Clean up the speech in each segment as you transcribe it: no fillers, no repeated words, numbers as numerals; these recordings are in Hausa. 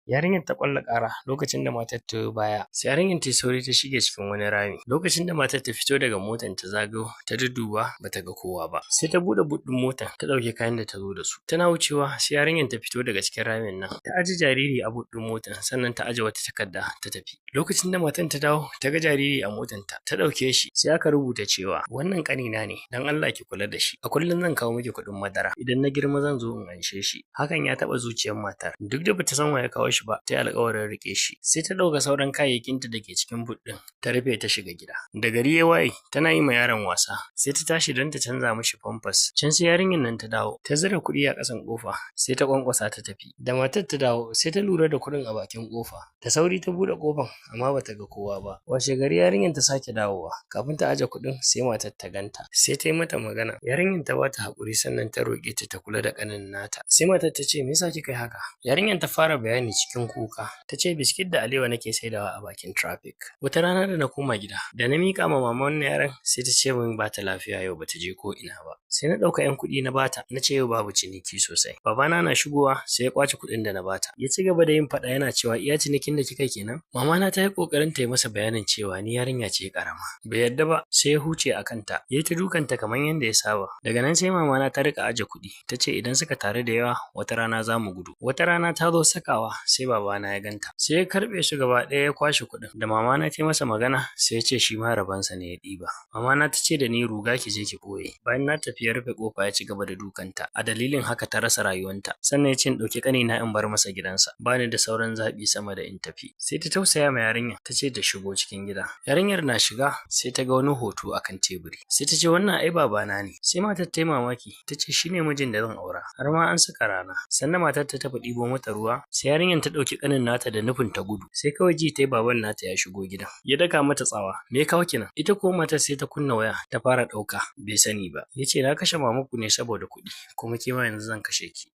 Yarinyar ta ƙwalla ƙara lokacin da matar ta yo baya, sai yarinyar ta yi sauri ta shige cikin wani rami. Lokacin da matar ta fito daga motar, ta zagayo ta dudduba, bata ga kowa ba. Sai ta buɗe boot ɗin motar, ta ɗauki kayan da ta zo da su. Tana wucewa sai yarinyar ta fito daga cikin ramin nan. Ta aje jariri a boot ɗin motar, sannan ta aje wata takarda ta tafi. Lokacin da matan ta dawo, ta ga jariri a motar ta, ta ɗauke shi. Sai aka rubuta cewa, "Wannan ƙanina ne, don Allah ki kula da shi. A kullum zan kawo miki kuɗin madara. Idan na girma zan zo in anshe shi." Hakan ya taɓa zuciyar matar. Duk da bata san wa ya kawo shi ba, ta yi alƙawarin riƙe shi. Sai ta ɗauka sauran kayayyakinta da ke cikin boot ɗin, ta rufe, ta shiga gida. Da gari ya waye, tana yi ma yaron wasa. Sai ta tashi don ta canza mishi pampers. Can sai yarinyar nan ta dawo, ta zura kuɗi a ƙasan ƙofa, sai ta ƙwanƙwasa ta tafi. Da matar ta dawo, sai ta lura da kuɗin a bakin ƙofa. Da sauri ta buɗe ƙofan, amma bata ga kowa ba. Washe gari yarinyar ta sake dawowa, kafin ta aje kuɗin sai matar ta ganta. Sai ta yi mata magana. Yarinyar ta bata haƙuri, sannan ta roƙe ta ta kula da ƙanin nata. Sai matar ta ce, "Me yasa kika yi haka?" Yarinyar ta fara bayani cikin kuka. Ta ce, "Biskit da alewa nake saidawa a bakin traffic. Wata rana da na koma gida, da na miƙa ma mama wannan yaron, sai ta ce min bata lafiya, yau bata je ko ina ba. Sai na ɗauka 'yan kuɗi na bata, na ce yau babu ciniki sosai. Babana na shigowa sai ya ƙwace kuɗin da na bata. Ya ci gaba da yin faɗa yana cewa, 'Iya cinikin da kika kenan?' Mama na ta yi ƙoƙarin ta yi masa bayanin cewa ni yarinya ce ƙarama. Bai yarda ba, sai ya huce a kanta. Ya yi ta dukanta kamar yadda ya saba. Daga nan sai mama na ta riƙa aje kuɗi. Ta ce idan suka taru da yawa, wata rana za mu gudu. Wata rana ta zo sakawa, sai babana ya ganta. Sai ya karɓe su gaba ɗaya, ya kwashe kuɗin. Da mama na ta yi masa magana, sai ya ce shi ma rabonsa ne ya ɗiba. Mama na ta ce da ni, 'Ruga ki je ki ɓoye.' Bayan na tafi, ya rufe ƙofa ya ci gaba da dukanta. A dalilin haka ta rasa rayuwanta. Sannan ya ce in ɗauki ƙanina in bar masa gidansa. Ba ni da sauran zaɓi sama da in tafi." Sai ta tausaya ma yarinyar, ta ce ta shigo cikin gida. Yarinyar na shiga sai ta ga wani hoto akan teburi. Sai ta ce, "Wannan ai babana ne." Sai matar ta yi mamaki, ta ce, "Shine mijin da zan aura. Har ma an saka rana." Sannan matar ta tafi ɗibo mata ruwa, sai yarinyar ta ɗauki ƙanin nata da nufin ta gudu. Sai kawai ji ta yi baban nata ya shigo gidan. Ya daka mata tsawa, "Me ya kawo ki nan?" Ita ko matar sai ta kunna waya ta fara ɗauka, bai sani ba. Ya ce, "Na kashe mamanku ne saboda kuɗi, kuma ke ma yanzu zan kashe ki."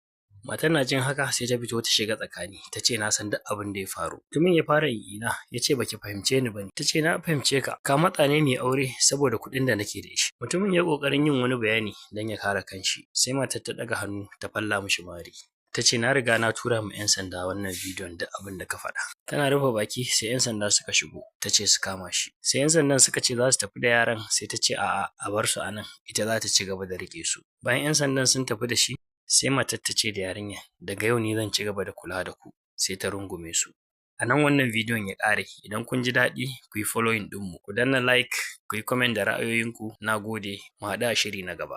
Matar na jin haka sai ta fito ta shiga tsakani, ta ce, "Na san duk abin da ya faru." Mutumin ya fara ina, ya ce, "Baki fahimce ni bane." Ta ce, "Na fahimce ka, ka matsa ne mai aure saboda kuɗin da nake da shi." Mutumin ya ƙoƙarin yin wani bayani don ya kare kanshi, sai matar ta ɗaga hannu ta falla mishi mari. Ta ce, "Na riga na tura ma 'yan sanda wannan bidiyon, duk abin da ka faɗa." Tana rufe baki sai 'yan sanda suka shigo, ta ce su kama shi. Sai 'yan sandan suka ce za su tafi da yaran, sai ta ce a'a, a bar su a nan, ita za ta ci gaba da riƙe su. Bayan 'yan sandan sun tafi da shi, sai matar ta ce da yarinyar, "Daga yau ni zan ci gaba da kula da ku." Sai ta rungume su. A nan wannan bidiyon ya ƙare. Idan kun ji daɗi, ku yi following ɗinmu, ku danna like, ku yi comment da ra'ayoyinku. Na gode, mu haɗu a shiri na gaba.